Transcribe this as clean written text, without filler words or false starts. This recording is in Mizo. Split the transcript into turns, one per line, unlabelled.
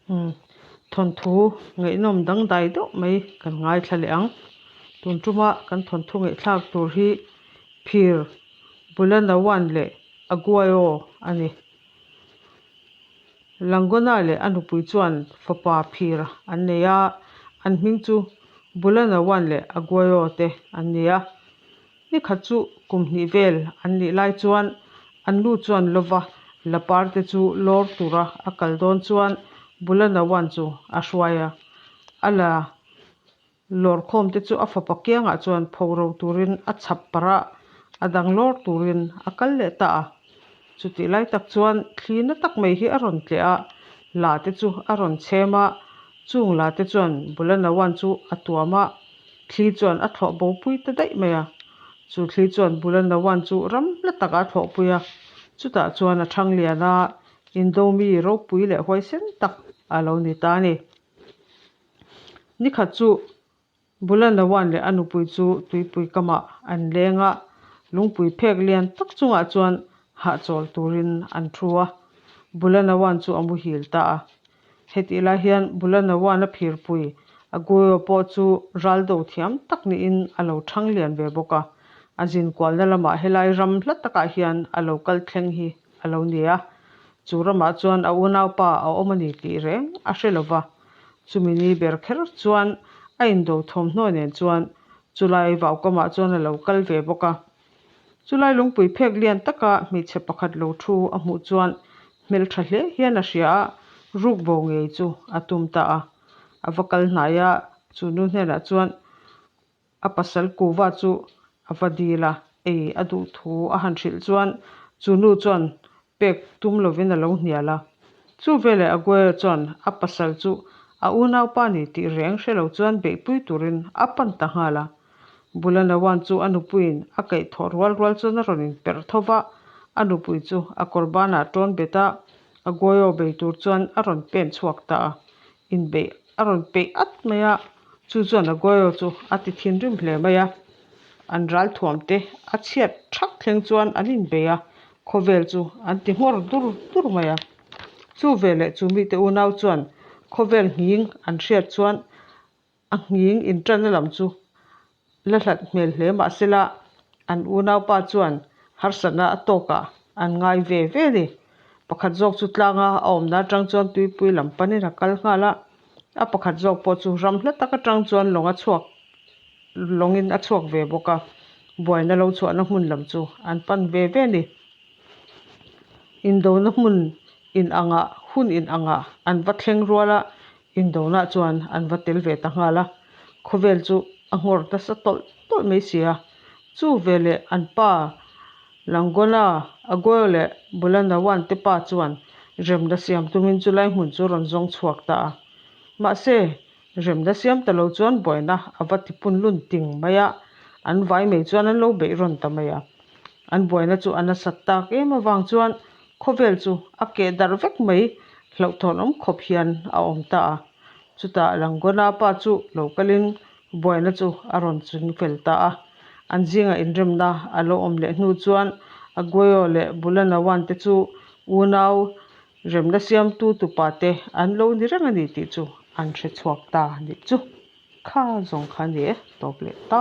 Umm thawnthu ngaihnawm dangdai deuh mai kan ngaithla leh ang. Tun tuma kan thawnthu ngaihthlak tur hi Phir Bulanawan leh Aguayo a ni. Langona leh a nupui chuan fapa phir an nei a, an hming chu Bulanawan leh Aguayo te an ni a. Ni khat chu kum hnih vel an nih lai chuan an nu chuan lova lapar te chu lawr tura a kal dawn chuan Bulanawan chu a hruai a, a la lawr khawm te chu a fapa kiangah chuan pho ro turin a chhap parh a, a dang lawr turin a kal leh ta a. Chutih lai tak chuan thli na tak mai hi a rawn tleh a, la te chu a rawn chhem a, chung la te chuan Bulanawan chu a tuam a, Thli chuan a thlawh bo pui ta daih mai a. Chu thli chuan Bulanawan chu ram hla takah a thlawh pui a. Chutah chuan a thang lian a, Indomi ropui leh huaisen tak a lo ni ta a ni. Nikhat chu Bulanawan leh a nupui chu tuipui kamah an leng a, lungpui phek lian tak chungah chuan hahchawl turin an thu a. Bulanawan chu a muhil ta a. Hetih lai hian Bulanawan-a phirpui Aguero pawh chu ral do thiam tak niin a lo thang lian ve bawk a, a zin kualna lamah helai ram hla takah hian a lo kal thleng hi a lo ni a. Chu ramah chuan a unaupa a awm a ni tih reng a hre lo va, chumi ni ber kher chuan a indo thawmhnaw nen chuan chulai vaukamah chuan a lo kal ve bawk a. Chulai lungpui phek lian taka hmeichhe pakhat lo thu a hmuh chuan hmeltha hle hian a hria a, ruk bo ngei chu a tum ta a. A va kal hnai a, chu nu hnenah chuan a pasal kuva chu a va dil a, ei a duh thu a han hrilh chuan chu nu chuan pek tum lovin a lo hnial a. Chu veleh Aguero chuan a pasal chu a unaupa ni tih reng hre lo chuan beihpui turin a pan ta nghal a. Bulanawan chu a nupuiin a kaih thawh rual rual chuan a rawn inperh tho va, a nupui chu a kawr banah tawn bet a, Aguero bei tur chuan a rawn pen chhuak ta a. Inbeih a rawn peih at mai a, chu chuan Aguero chu a ti thinrim hle mai a. An ral thuam te a chhiat thak thleng chuan an inbei a, khawvel chu an ti nghawr dur dur mai a. Chu veleh chu mite unau chuan khawvel nghing an hriat chuan a nghing inṭanna lam chu la hlat hmel hle mahsela an unaupa chuan harsatna a tawkah an ngai ve ve a ni. Pakhat zawk chu tlanga a awmna atang chuan tuipui lam panin a kal nghal a, a pakhat zawk pawh chu ram hla tak atang chuan lawng a chhuak lawngin a chhuak ve bawk a, buaina lo chhuahna hmun lam chu an pan ve ve a ni. Indona hmun in angah hun in angah an va thleng rual a, indona chuan an va tel ve ta nghal a, khawvel chu a nghawr nasa tawlh tawlh mai si a, chu veleh an pa Langona, Aguero leh Bulanawan te pa chuan remna siam tumin chulai hmun chu rawn zawng chhuak ta a, mahse Remna siam ta lo chuan buaina a va ti pun lun ting mai a, an vai mai chuan an lo beih rawn ta mai a. An buaina chu a nasat tak em avang chuan khawvel chu a keh darh vek mai hlauhthawn awm khawp hian a awm ta a. Chutah Langona pa chu lo kalin buaina chu a rawn ching fel ta a. An zinga inremna a lo awm leh hnu chuan Aguero leh Bulanawan te chu unau Remna siamtu tupa te an lo ni reng a ni tih chu an hre chhuak ta nih chu. Kha zawng kha a ni e, tawp leh ta.